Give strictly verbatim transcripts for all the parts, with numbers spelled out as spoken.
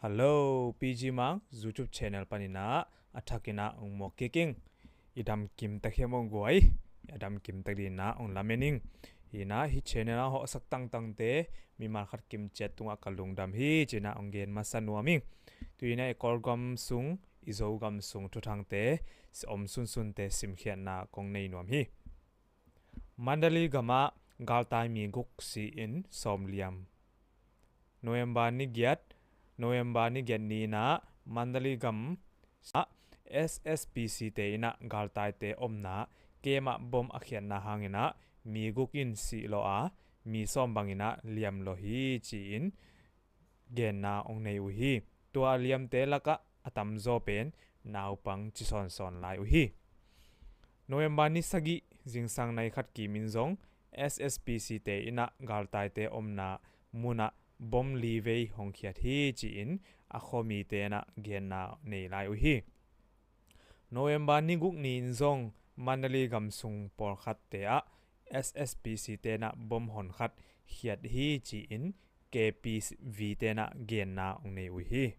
Hello, P G Mang YouTube channel paninah a thakinah ong muak kik ing. I dam kimtek hiam ong guai? A dam kimtek dinah ong lamen ing. Hinah hih channel ah hawhsak tangtangte mimal khat kimciat tungah ka lungdam hi cinah ong gen masa nuam ing. Tuinah i Kawlgam sung, i Zogam sung thuthangte si om sunsunte simkhiatna kong nei nuam hi. Mandalay gamah galtai mi guk si-in sawm liam. November ni giat, November ni giat ni inah Mandalay gam ah S S P C te inah galtaite omna kem ah bom a khiatna hanginah mi guk in sih lawh a, mi sawm banginah liam lawh hi ci-in genna ong nei uh hi. Tua liamte lakah a tamzaw pen naupang ci sawnsawn lai uh hi. November ni sagih zingsang nai khat kimin zong S S P C te inah galtaite omna munah bom li vei hong khiat hi ci-in a khuamite inah genna nei lai uh hi. November ni guk ni-in zong Mandalay gam sung pawlkhatte ah S S P C te inah bom honkhat khiat hi ci-in K P V te inah genna ong nei uh hi.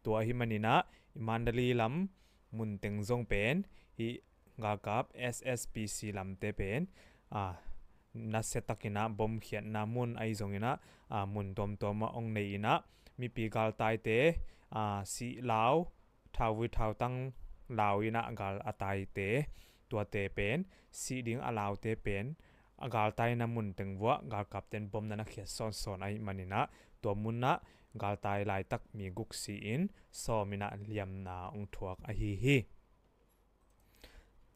Tua ahih maninah i Mandalay lam munteng zong pen hih galkap S S P C lamte pen a, nasiatakinah bom khiatna mun ahi zonginah a, mun tuamtuamah ong nei inah mipi galtaite a, sih lau, thauvui thautang lau inah gal a taite, tuate pen sih ding a laute pen a galtaina munteng vuah galkapten bom na na khiat sawnsawn ahih maninah tua munah galtai laitak mi guk si-in sawm inah liamna ong thuak ahi hi.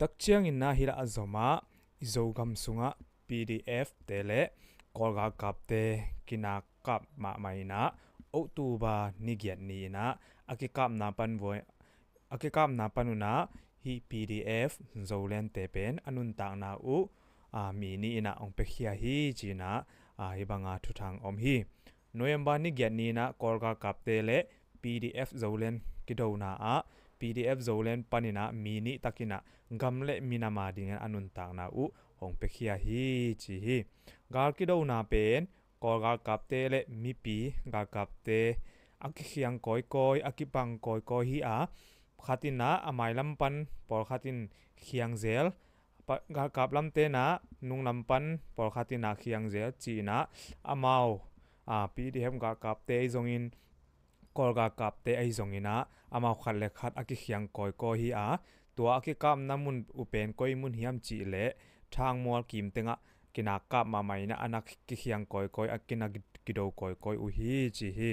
Tak ciangin na hih lah a zomah i Zogam sungah P D F te le Kawlgalkapte kinak kap mahmah inah October ni giat ni inah a kikapna pan vua, a kikapna pan unah hih P D F Zolente pen a nuntakna uh a, mi nih inah ong piakhia hi cinah a, hih banga thuthang om hi. November ni giat ni inah Kawlgalkapte le P D F Zolen kidona ah P D F Zolen paninah mi nih takinah gam le minam a dingin a nuntakna uh hong piakhia hi ci hi. Gal kidona pen Kawlgalkapte le mipi galkapte a kikhiang kawikawi, a kibang kawikawi hi a, khat inah a mailam pan pawlkhat in khiangzel, galkap lamte inah nunglam pan pawlkhat inah khiangzel ci inah amau a, P D F galkapte ahi zongin Kawlgalkapte ahi zonginah amau khat le khat a kikhiang kawikawi hi a, tua a kikapna mun uh pen koi mun hiam cih leh Thangmual kim tengah kinak kap mahmah inah a na kikhiang kawikawi, a kina kido kawikawi uh hi ci hi.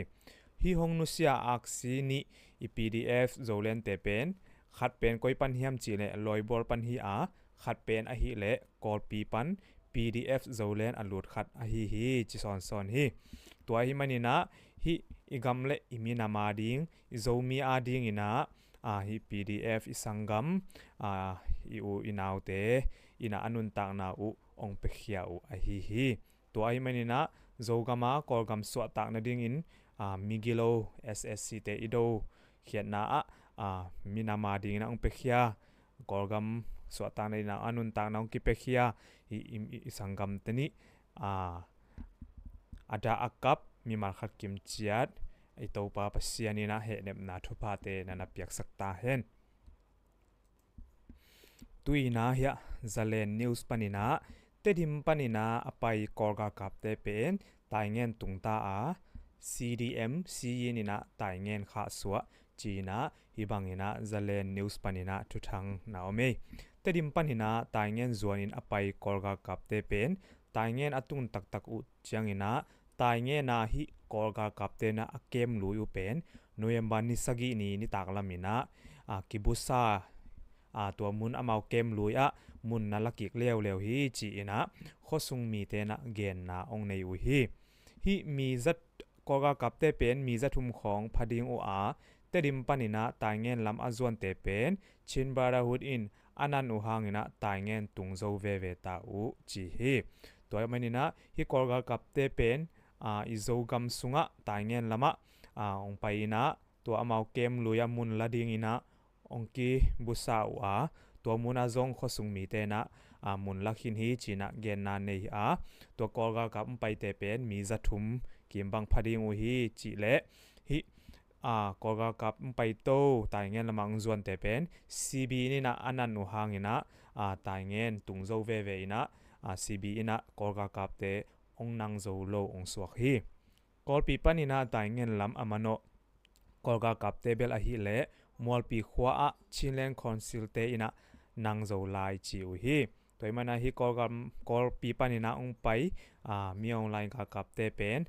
Hih hong nusia aksi nih i P D F Zolente pen khat pen koi pan hiam cih leh Lawibual pan hi a, khat pen ahih leh Kawlpi pan P D F Zolen a lut khat ahi hi ci sawnsawn hi. Tua ahih maninah hih i gam le i minam a ding, i Zomi a dinginah a, hih P D F i sanggam a, i u i naute inah a nuntakna uh ong piakhia uh ahi hi. Tua ahih maninah Zogam a Kawlgam suahtak nadingin a, migilo S S C te i do khiatna ah a, minam a dingin a ong piakhia, Kawlgam suahtak nadingin a nuntakna ong kipiakhia i, i, i sanggamte nih a, a dah a kap mimal khat kimciat i Topa Pasian inah hehnepna thuphate na na piaksak ta hen. Tuinah hiah Zalen News paninah Tedim paninah a pai Kawlgalkapte pen taingen tungta a, C D M Siyin inah taingen khahsuah cinah hih banginah Zalen News paninah thuthang na om ei. Tedim paninah taingen zuanin a pai Kawlgalkapte pen taingen a tung taktak uh cianginah taingen a hih Kawlgalkapte inah a kem lui uh pen November ni sagih ni nitak laminah a, kibusa a, tua mun amau kem lui ah mun na lakik leuleu hi ci inah khuasung mite inah genna ong nei uh hi. Hih mi zat Kawlgalkapte pen mi zathum khawng pha ding uh a, Tedim paninah taingen lam a zuante pen Chin Brotherhood in a nan uh hanginah taingen tung zo veve ta uh ci hi. Tua maninah hih Kawlgalkapte pen a, i Zogam sungah taingen lamah a, ong pai inah tua amau kem lui ah mun la dinginah ong kibusa uh a, tua mun ah zong khuasung mite inah a, mun la khin hi cinah genna nei a, tua Kawlgalkap ong paite pen mi zathum kim bang pha ding uh hi cih leh hih a, Kawlgalkap hong paito, Taingen lamah hong zuante pen C B in ah a nan uh hangin ah, a, Taingen tung zo veve in ah, a, C B in ah Kawlgalkapte hong nang zo lo hong suak hi. Kawlpi panin ah Taingen lam a manawh Kawlgalkapte bel ahih leh Mualpi khua ah Chinland Council-te in ah nang zo lai ci uh hi. Tua ahih manin ah hih Kawlgam, Kawlpi panin ah hong pai, a, Min Aung Hlaing galkapte pen,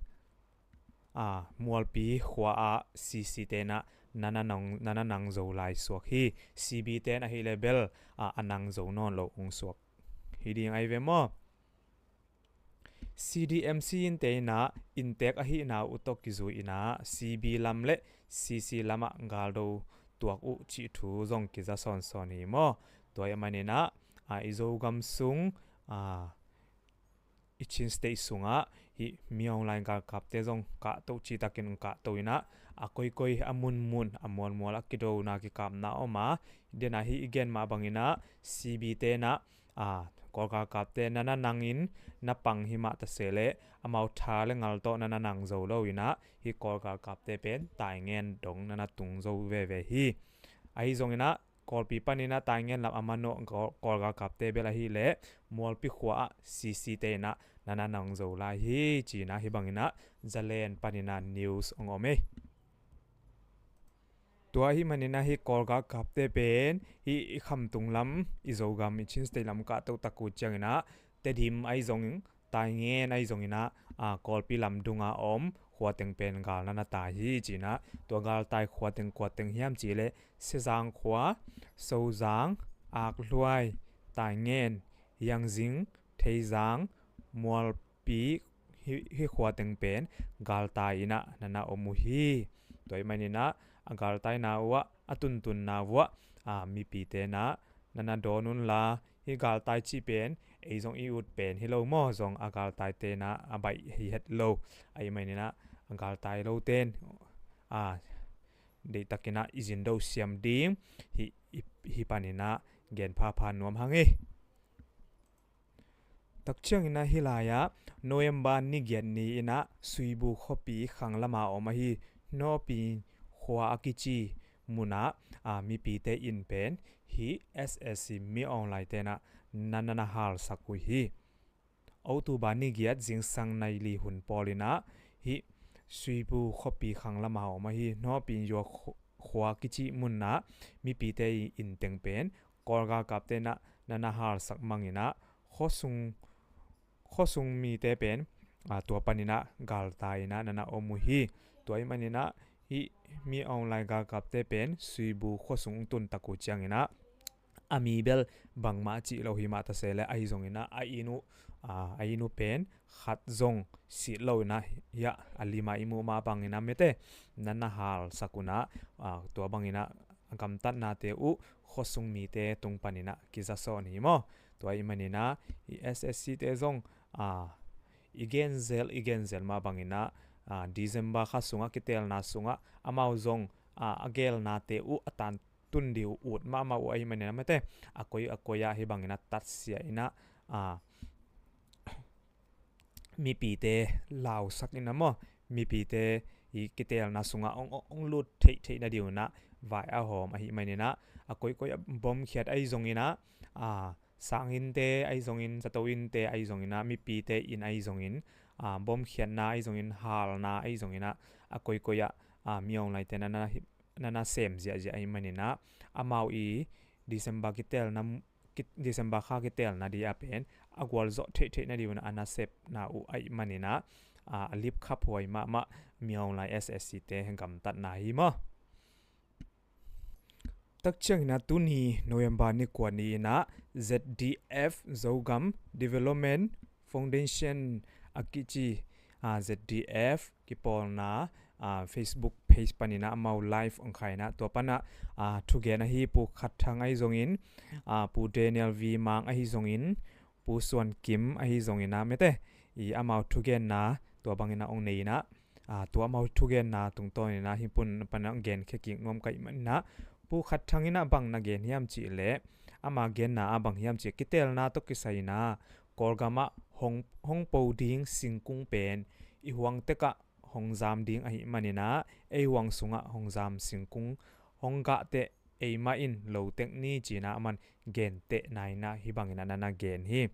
a, Mualpi khua ah C C-te in ah na na nang, na na nang zo lai suak hi. C B-te in ahih leh bel, a, a nang zo nawn lo hong suak hi ding ahi ve maw? C D M C in te in ah inntek ahihna uh tawh kizui in ah C B lam le C C lamah galdo tuak uh cih thu zong kiza sawnsawn hi maw? Tua ahih manin ah, a, i Zogam sung, a, i Chin State sungah hih Min Aung Hlaing galkapte zong kahto citakin hong kahto in ah, a koikoi a munmun a mualmual ah kidona kikapna om a, den ah hih i gen mah bangin ah C B-te in ah, a, Kawlgalkapte na na nangin na pang hi mah ta se leh amau tha le ngal tawh na na nang zo lo in ah hih Kawlgalkapte pen Taingen dong na na tung zo veve hi. Ahi zongin ah Kawlpi panin ah Taingen lam a manawh Kawl, Kawlgalkapte bel ahih leh Mualpi khua ah C C-te in ah na na nang zo lai hi ci-in ah hih bangin ah Zalen panin ah news hong om hi. Tua ahih manin ah hih Kawlgalkapte pen hih i khamtung lam, i Zogam, i Chin State lam kahto tak uh ciangin ah Tedim ahi zongin, Taingen ahi zongin ah, a, Kawlpi lam dungah a om khua teng pen gal na na tai hi ci-in ah, tua galtai khua teng kua teng hiam cih leh Sezang khua, Sozang, Akhluai, Taingen, Yangzing, Theizang, Mualpi, hih, hih khua teng pen galtai in ah na na om uh hi. Tua ahih manin ah a galtaina uh ah, a tuntunna uh ah, a, mipite in ah na na dawn un la, hih galtai cih pen ei zong i ut pen hi lo maw, zong a galtaite in ah a baih hi het lo. Ahih manin ah a galtai lote in, a, deihtakin ah i zindo siam ding hih, hih, hih panin ah gen phapha nuam hang hi. Tak ciangin ah hih lai-ah November ni giat ni-in ah Suibu khuapi khang lam a om ahi Hnuapi khua a kici munah, a, mipite inn pen hih S S C Min Aung Hlaing-te in ah na na halsak uh hi. October ni giat zingsang nai li hun pawlin ah hih Suibu khuapi khang lam a om ahi Hnuapi Yua khu-, khua kici munah mipite inn teng pen Kawlgalkapte in ah na na halsak mangin ah khuasung, khuasung mite pen, a, tua panin ah galtai in ah na na om uh hi. Tua ahih manin ah hih Min Aung Hlaing galkapte pen Suibu khuasung hong tun tak uh ciangin ah a mi bel bangmah cih lo hi mah ta se leh ahi zongin ah a inn uh, a, a inn uh pen khat zong sit lo in ah, hiah a lim ah i muh mah bangin ah mete na na halsak un ah, a, tua bangin ah a gamtatnate uh khuasung mite tung panin ah kiza sawn hi maw? Tua ahih manin ah i S S C-te zong, a, i genzel, i genzel mah bangin ah, a, December kha sungah kiteelna sungah amau zong, a, a geelnate uh a tan tun ding uh ut mahmah uh ahih manin ah mete a koi a koi ah hih bangin ah tatsia in ah, a, mipite lausak in ah maw, mipite i kiteelna sungah hong, hong, hong lut theihtheih nading un ah vai a hawm ahih manin ah a koikoi ah bomkhiat ahi zongin ah, a, sanginnte ahi zongin, zato innte ahi zongin ah, mipite inn ahi zongin, a, bomkhiatna ahi zongin, halna ahi zongin ah a koikoi ah, a, Min Aung Hlaing-te na na hi, na na sem ziahziah ahih manin ah amau i December kiteelna, ki-, December kha kiteelna ding a pen a gualzawh theihtheih nading un a nasepna uh ahih manin ah, a, a lipkhaphuai mahmah Min Aung Hlaing S S C-te gamtatna hi maw? Tak ciangin ah tuni November ni kua ni-in ah Z D F Zogam Development Foundation a kici, a, Z D F kipawlna, a, Facebook page panin ah amau live hong khai in ah tua pan ah, a, thugen ahi Pu Khat Thang ahi zongin, a, Pu Daniel V Mang ahi zongin, Pu Suan Kim ahi zongin ah mete i amau thugenna tua bangin ah hong nei in ah, a, tua amau thugenna tungtawnin ah hih pun pan ah hong genkhia kik nuam ka hih manin ah Pu Khat Thang in ah bang na gen hiam cih leh ama genna ah bang hiam cih leh kiteelna tawh kisai in ah Kawlgam ah hong, hong po ding singkung pen i huang tek ah hong zam ding ahih manin ah, ei huang sungah hong zam singkung hong gah teh eimah in lo tek ni ci-in ah aman gentehna in ah hih bangin ah na na gen hi.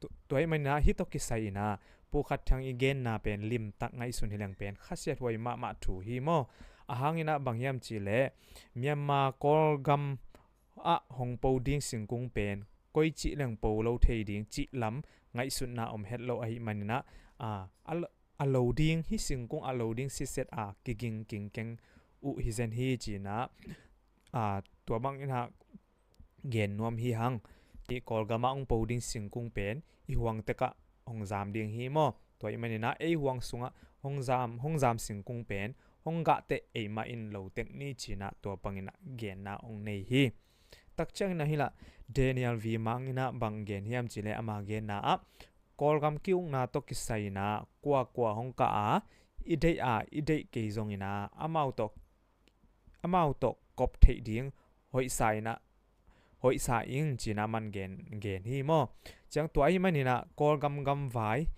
Tu-, tua ahih manin ah hih tawh kisai in ah Pu Khat Thiang i genna pen limtak ngaihsun hi leng pen khasiathuai mahmah thu hi maw. A hang in ah bang hiam cih leh Myanmar Kawlgam ah hong po ding singkung pen koi cih leng po lo thei ding cih lam ngaihsutna om het lo ahih manin ah, a, a lo, a lo ding, hih singkung a lo ding sitset a kiging kingkeng uh hi zen hi ci-in ah, a, tua bangin ah gen nuam hi hang. Hih Kawlgam ah hong po ding singkung pen i huang tek ah hong zam ding hi maw. Tua ahih manin ah ei huang sungah hong zam, hong zam singkung pen hong gah teh eimah in lo tek ni ci-in ah tua bangin ah genna hong nei hi. Tak ciangin ah hih lah Daniel V Mang in ah bang gen hiam cih leh ama genna ah Kawlgam ki-ukna tawh kisai in ah kuakua hong kah a i deih a i deih kei zongin ah amau tawh, amau tawh kop theih ding hoihsa in ah, hoihsa ing ci-in ah aman gen, gen hi maw. Ciang tua ahih manin ah Kawlgam gamvai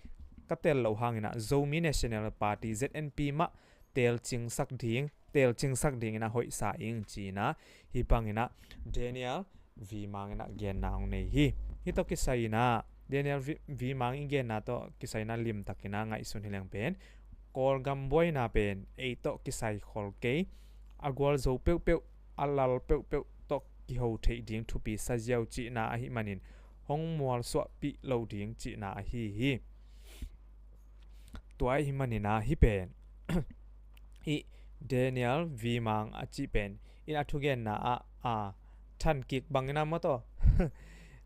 ka tel loh hangin ah Zomi National Party, Z N P mah telcingsak ding, telcingsak dingin ah hoihsa ing ci-in ah hih bangin ah Daniel V Mang in ah genna hong nei hi. Hih tawh kisai in ah Daniel V, V Mang i genna tawh kisai in ah limtak in ah ngaihsun hi leng pen Kawlgam buaina pen ei tawh kisai khol kei, a gualzo peuhpeuh, a lal peuhpeuh tawh kiho theih ding thupi sa ziau cihna ahih manin hong mualsuahpih lo ding cihna ahi hi. Tua ahih manin ah hih pen hih Daniel V Mang a cih pen in a thugenna ah, a, thankik bangin ah maw taw,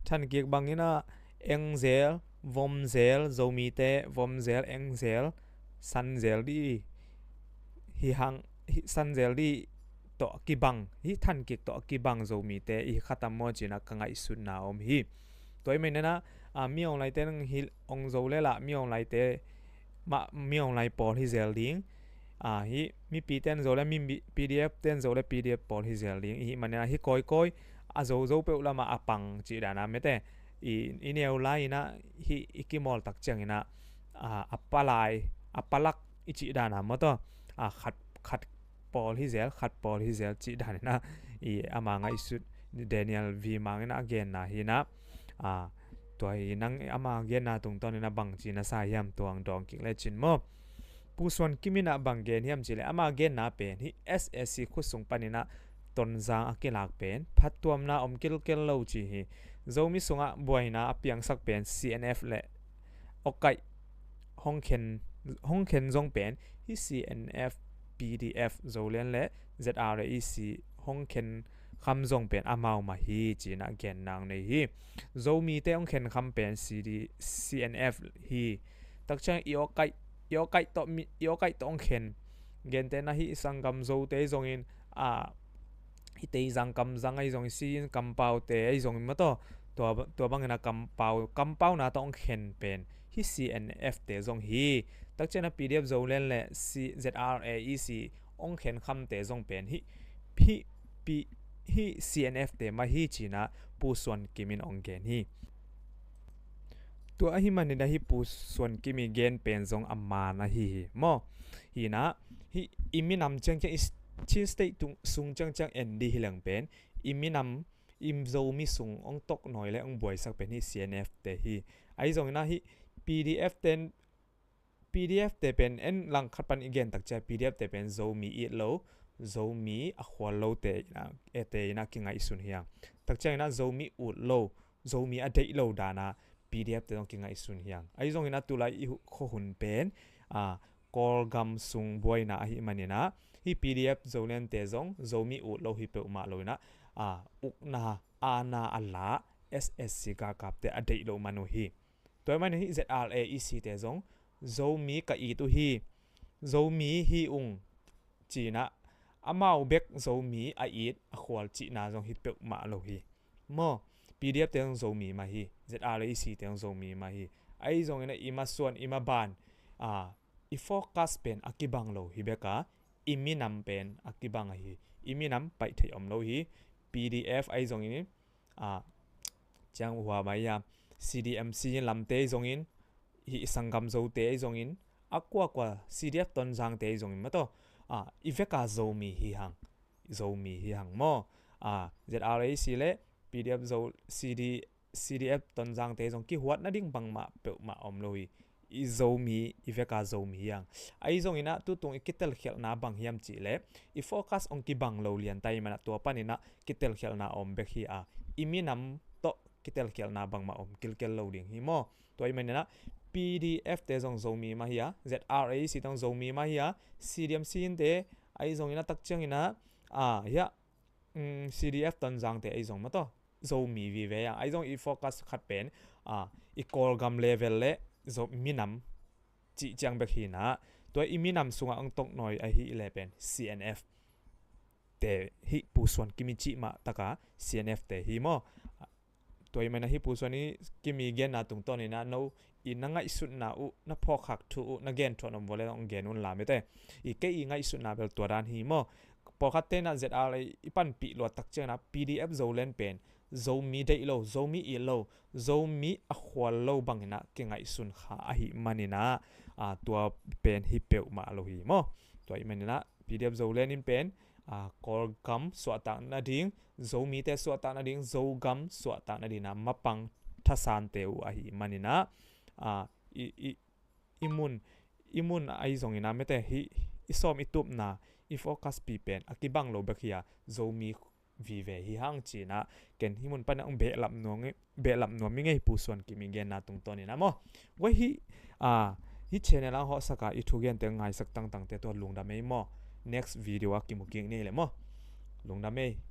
thankik bangin ah engzel, vomzel, Zomite vomzel, engzel, sanzel dih hi hang, hih sanzel dih tawh a kibang, hih thankik tawh a kibang Zomite i hi khatam maw ci-in ah ka ngaihsutna om hi. Tua ahih manin ah, a, mi online te nang hi ong zo le lah mi online te mah, mi online pawl hi zel ding. A, hih mipite in zo le mi, mi, P D F te in zo le P D F pawl hi zel ding. Ahih manin ah hih kawikawi a zo zo peuh lamah a pang cih dan a mete i, i neu lai in ah hih i kimawl tak ciangin ah, a, a palai, a palak i cih dan a maw taw, a, khat, khat pawl hi zel, khat pawl hi zel cih dan in ah i ama ngaihsut Daniel V Mang in ah a genna hi in ah, a, tua hi nang ama genna tungtawn in ah bangci na sa hiam tua hong dawng kik lecin maw. Pu Suan Kim in ah bang gen hiam cih leh ama genna pen hih S A C khut sung panin ah Tonzang a kilak pen phattuamna om kilkel lo ci hi. Zomi sungah buaina a piangsak pen C N F le awkaih hong khen, hong khen zong pen hih C N F, P D F, Zoland le Z R A E C hong khen kham zong pen amau mah hi ci-in ah genna hong nei hi. Zomite hong khen kham pen C D, C N F hi. Tak ciang i awkaih, i awkaih tawh mi, i awkaih tawh hong khen. Gentehna hih i sanggam Zote zongin, a, hih Teizang, Kamzang ahi zongin, Sizin, Kampaute ahi zongin maw taw, tua, tua bangin ah kampau, kampauna tawh hong khen pen hih C N F te zong hi. Tak ciang ah P D F Zoland le C, Z R A E C hong khen khamte zong pen hih, hih, pi, hih C N F te mah hi ci-in ah Pu Suan Kim in hong gen hi. Tua ahih manin ah hih Pu Suan Kim i gen pen zong a man ahi hi maw. Hi in ah hih i minam ciangciang, i s-, Chin State tung, sung ciangciang en dih hi leng pen i minam, i Zomi sung hong toknawi le hong buaisak pen hih C N F te hi. Ahi zongin ah hih P D F ten, P D F te pen en langkhat pan i gen tak ciang P D F te pen Zomi it lo, Zomi a khual lote in ah, e, te in ah kingaihsun hi hang. Tak ciangin ah Zomi ut lo, Zomi a deih lo dan ah P D F te zong kingaihsun hi hang. Ahi zongin ah tulai i hu-, khuahun pen, a, Kawlgam sung buaina ahih manin ah hih P D F Zoland te zong Zomi ut lo hi peuhmah lo in ah, a, ukna, aana a la S S C galkapte a deih loh man uh hi. Tua ahih manin hih Z R A E C te zong Zomi ka it uh hi, Zomi hi ung ci-in ah amau bek Zomi a it a khual cihna zong hi peuhmah lo hi. Maw, P D F te zong Zomi mah hi, Z R A E C te zong Zomi mah hi. Ahi zongin ah i masuan, i maban, a, i focus pen a kibang lo hi bek a, i minam pen a kibang ahi. I minam paih theih om lo hi. P D F ahi zongin, a, ciang hua mai a, C D M C lamte ahi zongin, hih i sanggam Zote ahi zongin, a kuakua C D F Tonzangte i zong in mataw, a, i veka Zomi hi hang, Zomi hi hang maw. A, Z R A C le P D F Zo, C D, C D F Tonzangte i zong kihuat nading bangmah peuhmah om lo hi. I Zomi, i veka Zomi hi hang. Ahi zongin ah tutung i kitelkhialhna bang hiam cihleh, i focus hong kibang lo lian ta ahih manin ah tua panin ah kitelkhialhna om bek hi a, i minam tawh kitelkhialhna bangmah om kilkel lo ding hi maw. Tua ahih manin ah P D F te zong Zomi mah hi a, Z R A C te zong Zomi mah hi a, C D M C in te ahi zongin ah tak ciangin ah, a, hiah, mm, C D F Tonzangte ahi zong mataw Zomi vive hi a, ahi zong i focus khat pen, a, i Kawlgam level le Zo, minam cih ciang bek hi in ah, tua i minam sungah hong toknawi ahih leh pen C N F te hi, Pu Suan Kimi cih mah taka C N F te hi maw. Tua ahih manin ah hih Pu Suan Kimi genna tungtawnin ah no i na ngaihsutna uh, na phawkkhak thu uh, na genthuah om vua leh hong gen un la mate. I kei i ngaihsutna bel tua dan hi maw. Pawlkhat te'n ah Z R A i panpih luat tak ciangin ah P D F Zoland pen Zomi deih lo, Zomi it lo, Zomi a khual lo bangin ah kingaihsun kha ahih manin ah, a, tua pen hi peuhmah lo hi maw. Tua ahih manin ah P D F Zoland in pen, a, Kawlgam suahtak nading, Zomite suahtak nading, Zogam suahtak nading ah mapang thasante uh ahih manin ah, a, i, i, i mun, i mun ahi zongin ah mate hi, i sawm i tupna, i focus pi pen a kibang lo bek hi a, Zomi vive hi hang ci-in ah, ken hih mun panin ah hong behlap nuam, behlap nuam ing ei, Pu Suan Kimi genna tungtawnin ah maw. Guai, hih, a, hih channel ah hawhsak a i thugente ngaisak tangtangte tua lungdam ei maw. Next video ah kimu kik ni le maw. Lungdam ei.